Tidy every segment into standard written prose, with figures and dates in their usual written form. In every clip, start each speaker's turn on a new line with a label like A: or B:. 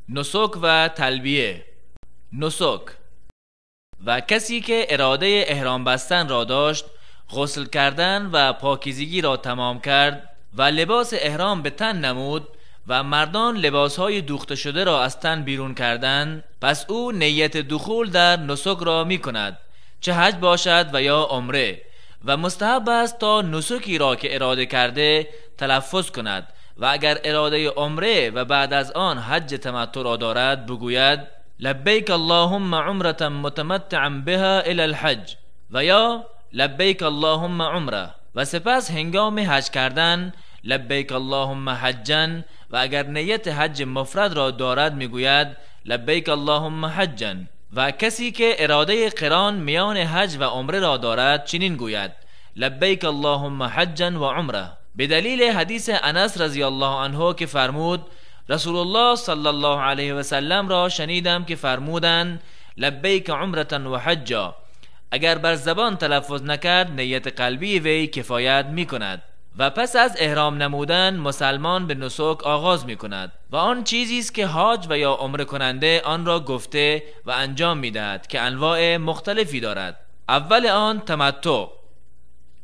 A: نسک و تلبیه. نسک و کسی که اراده احرام بستن را داشت، غسل کردن و پاکیزگی را تمام کرد و لباس احرام به تن نمود و مردان لباسهای دوخته شده را از تن بیرون کردند، پس او نیت دخول در نسک را می کند، چه حج باشد و یا عمره، و مستحب است تا نسکی را که اراده کرده تلفظ کند و اگر اراده عمره و بعد از آن حج تمتع را دارد بگوید لبیک اللهم عمرة متمتعا بها الی الحج و یا لبیک اللهم عمره، و سپس هنگام حج کردن لبیک اللهم حجا، و اگر نیت حج مفرد را دارد میگوید لبیک اللهم حجا. و کسی که اراده قران میان حج و عمره را دارد چنین گوید لبیک اللهم حجا و عمره، به دلیل حدیث انس رضی الله عنه که فرمود رسول الله صلی الله علیه و سلم را شنیدم که فرمودند لبیک عمرة و حجا. اگر بر زبان تلفظ نکرد نیت قلبی وی کفایت می کند. و پس از احرام نمودن مسلمان به نسک آغاز می کند و آن چیزی است که حاج و یا عمره کننده آن را گفته و انجام می دهد که انواع مختلفی دارد. اول آن تمتع،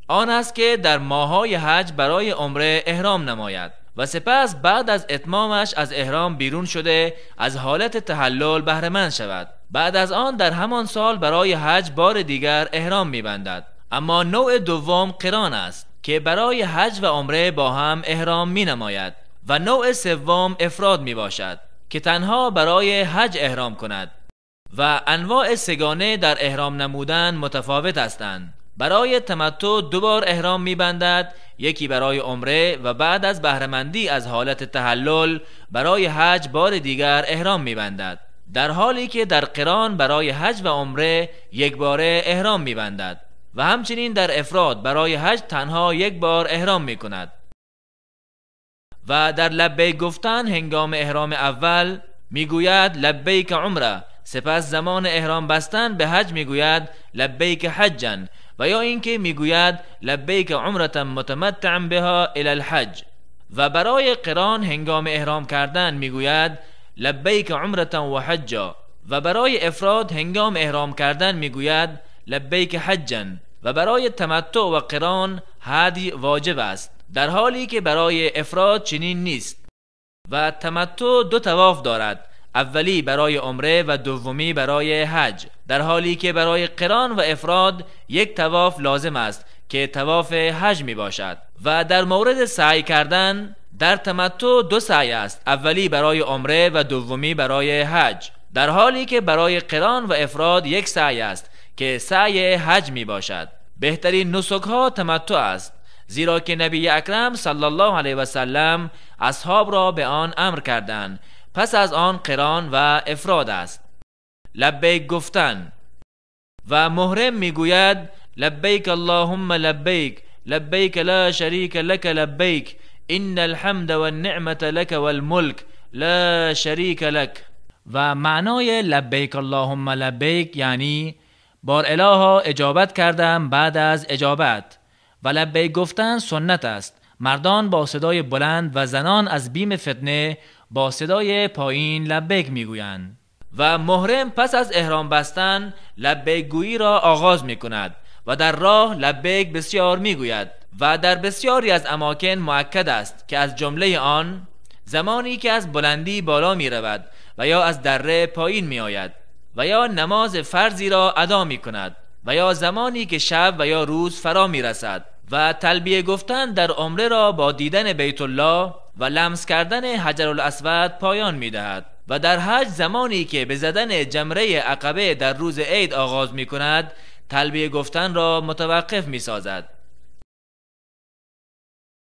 A: آن است که در ماه‌های حج برای عمره احرام نماید و سپس بعد از اتمامش از احرام بیرون شده از حالت تحلل بهره‌مند شود. بعد از آن در همان سال برای حج بار دیگر احرام می‌بندد. اما نوع دوم قران است که برای حج و عمره با هم احرام می‌نماید و نوع سوم افراد می‌باشد که تنها برای حج احرام کند. و انواع سگانه در احرام نمودن متفاوت هستند. برای تمتع دو بار احرام می‌بندد، یکی برای عمره و بعد از بهره‌مندی از حالت تحلل برای حج بار دیگر احرام می‌بندد، در حالی که در قران برای حج و عمره یک باره احرام می‌بندد و همچنین در افراد برای حج تنها یک بار احرام می‌کند. و در لبیک گفتن هنگام احرام اول می‌گوید لبیک عمره، سپس زمان احرام بستن به حج می‌گوید لبیک حجا، و یا اینکه میگوید لبیک عمرة متمتعا بها الی الحج. و برای قران هنگام احرام کردن میگوید لبیک عمرة و حجا، و برای افراد هنگام احرام کردن میگوید لبیک حجا. و برای تمتع و قران هدی واجب است، در حالی که برای افراد چنین نیست. و تمتع دو طواف دارد، اولی برای عمره و دومی برای حج، در حالی که برای قران و افراد یک طواف لازم است که طواف حج می باشد. و در مورد سعی کردن در تمتع دو سعی است، اولی برای عمره و دومی برای حج، در حالی که برای قران و افراد یک سعی است که سعی حج می باشد. بهترین نسک ها تمتع است، زیرا که نبی اکرم صلی الله علیه و سلم اصحاب را به آن امر کردند. پس از آن قران و افراد است. لبیک گفتن و محرم میگوید لبیک اللهم لبیک لبیک لا شریک لک لبیک ان الحمد والنعمة لک والملک لا شریک لک. و معنای لبیک اللهم لبیک یعنی بار الها اجابت کردم بعد از اجابت. و لبیک گفتن سنت است. مردان با صدای بلند و زنان از بیم فتنه با صدای پایین لبیک میگویند. و محرم پس از احرام بستن لبیک گویی را آغاز میکند و در راه لبیک بسیار میگوید و در بسیاری از اماکن مؤکد است که از جمله آن زمانی که از بلندی بالا میرود و یا از دره پایین میآید و یا نماز فرضی را ادا میکند و یا زمانی که شب و یا روز فرا میرسد. و تلبیه گفتن در عمره را با دیدن بیت الله و لمس کردن حجر الاسود پایان میدهد. و در حج زمانی که به زدن جمره عقبه در روز عید آغاز میکند تلبیه گفتن را متوقف میسازد.